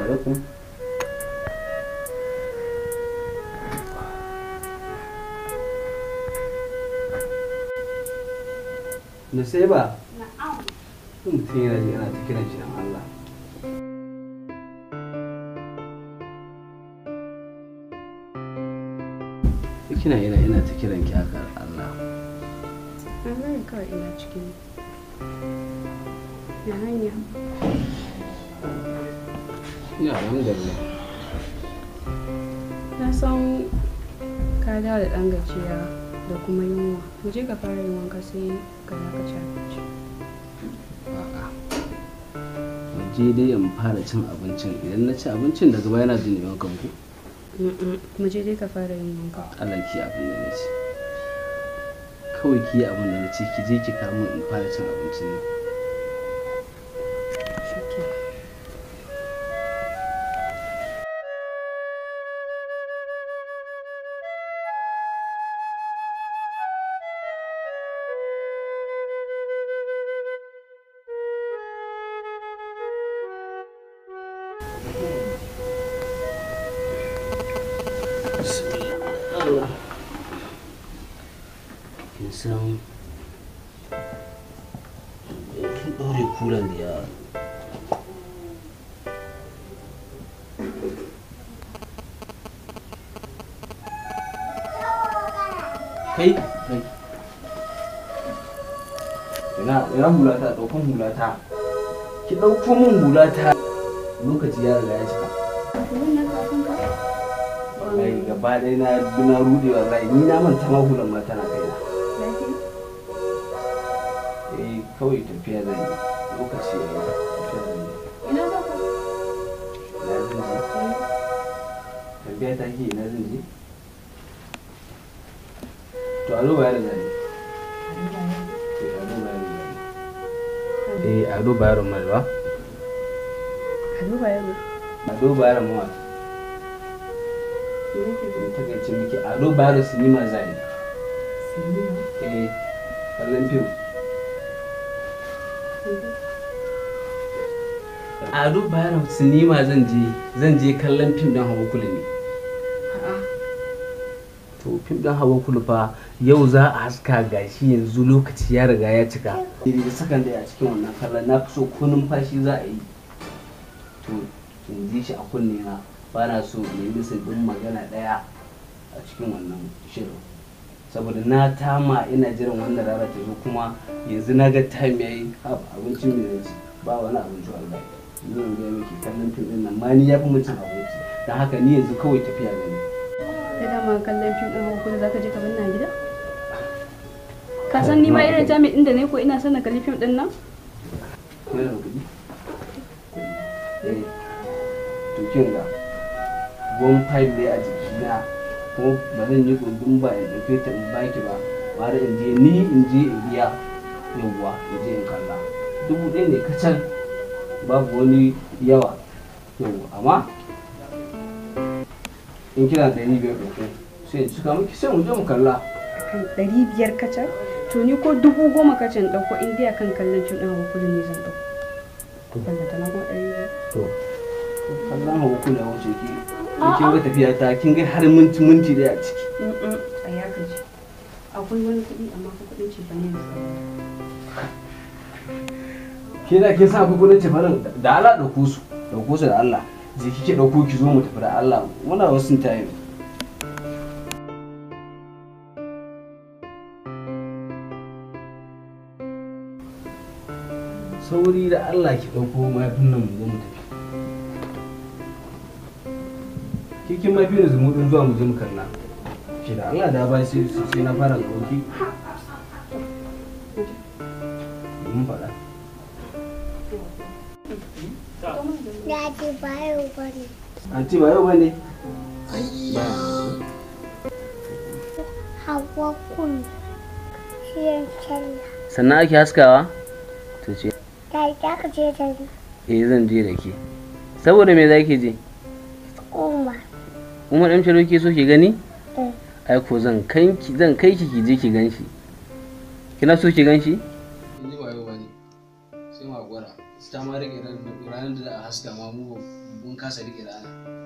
Alaikum. Nusaiba. Na'am. Mutum yana ji ana ta kiran shi dan Allah. Kina ina ta kiran ki haka Allah. Wallahi kawai ina cikin ya hanya. Ya alhamdulillah. Na san ka dawo da ɗan gajiya da kuma yunwa. Mu je ka fara yin wanka sai ka za ka ci abinci. A'a. Mu je dai in fara cin abincin. Idan na ci abincin daga baya na jin wankan ku. Mu je dai ka fara yin wanka. Allah ki abin da na ci. Kawai ki yi abin da na ci, ki je ki kawo min in fara cin abincin nan. Shikenan. Allah. Kin san kin ɗaure kulan da yawa. Kai, kai. Ina hulata, ɗaukan hulata. Ki ɗauko min hulata. Lokaci ya riga ya cika. Wallahi gaba ɗaya na rude wallahi ni na manta ma hulan ma tana kaina. Eh kawai tafiya zan yi. Lokaci ya yi tafiya zan yi. Ina za ka? Ina zan je? Tafiya ta ke ina zan je? To a zo bayar zan yi. Eh a zo bayar zan yi. Eh a zo bayar mal ba? Ado Bayero. Ado Bayero mall. In takaice miki Ado Bayero sinima zan yi. Sinima? Eh kallon fim. Ado Bayero sinima zan je kallon fim ɗin Hawa Kulu ne. A'a. To fim ɗin Hawa Kulu fa yau za a haska gashi yanzu lokaci ya riga ya cika. Daidai sakan da a cikin wannan kallon na fi so ko numfashi za a yi. To in ji shi a kunne na ba na so in yi misin ɗin magana ɗaya a cikin wannan shirin. Saboda na tama ina jiran wannan rana ta zo kuma yanzu na ga time yayi abincin mai zan ci ba wani abinci wallahi. Yanzu zan gaya miki kallon fim ɗin nan ma ni ya fi mun cin abinci. Don haka ni yanzu kawai tafiya zan yi. Kai dama kallon fim ɗin Hawa Kulu za ka je ka binne a gida? Ka san ni ma irin jami'in ɗin da ne ko ina son na kalli fim ɗin nan? Kuna da kuɗi? Eh. To kin ga 1.5 ne a jikina kuma ba zan yi gundun ba in ɗauke ta in baki ba. Bara in je ni in je in biya yawwa in je in kalla. 1000 ne kacal babu wani yawa yawwa amma in kina 500 ɗauko sai in cika miki sai mu je mu kalla. Akan 500 kacal? To ni ko 10,000 kacal in ɗauko in dai akan kallon fim ɗin Hawa Kulu ne zan ɗauko. Ballantana kuma 500. To kallon Hawa Kulu ya wuce ki. Kin ga tafiya ta kin ga har minti minti dai a ciki. Tsaya ka ji. Akwai wani kuɗi amma fa kuɗin cefane ne suka bada. Ke da kin san akwai kuɗin cefanen da Allah ɗauko su. Ɗauko su da Allah. Je kike ɗauko ki zo mu tafi da Allah. Muna wasu time. Sauri da Allah ki ɗauko mayafin nan mu zo mu tafi. Kin ma fi ni zumuɗin zuwa mu je mu kalla. Ki da Allah da ba sai na fara ɗauki. Mun faɗa. Daddy ba yau ba ne. Anti ba yau ba ne? Hawa Kulu. Shirin sallah. Sannan ake haskawa? To ce. Daddy za ka je da ni. Eh zan je da ke. Saboda me za ki je? Umar. Umar M. Sharif ke so ki gani? Eh. Ai ko zan kai ki ki je ki gan shi. Kina so ki gan shi? Ni ba yau ba ne. Sai ma gwara. Ta ma rike ranar da za a haska ma, mu mun kasa rike rana.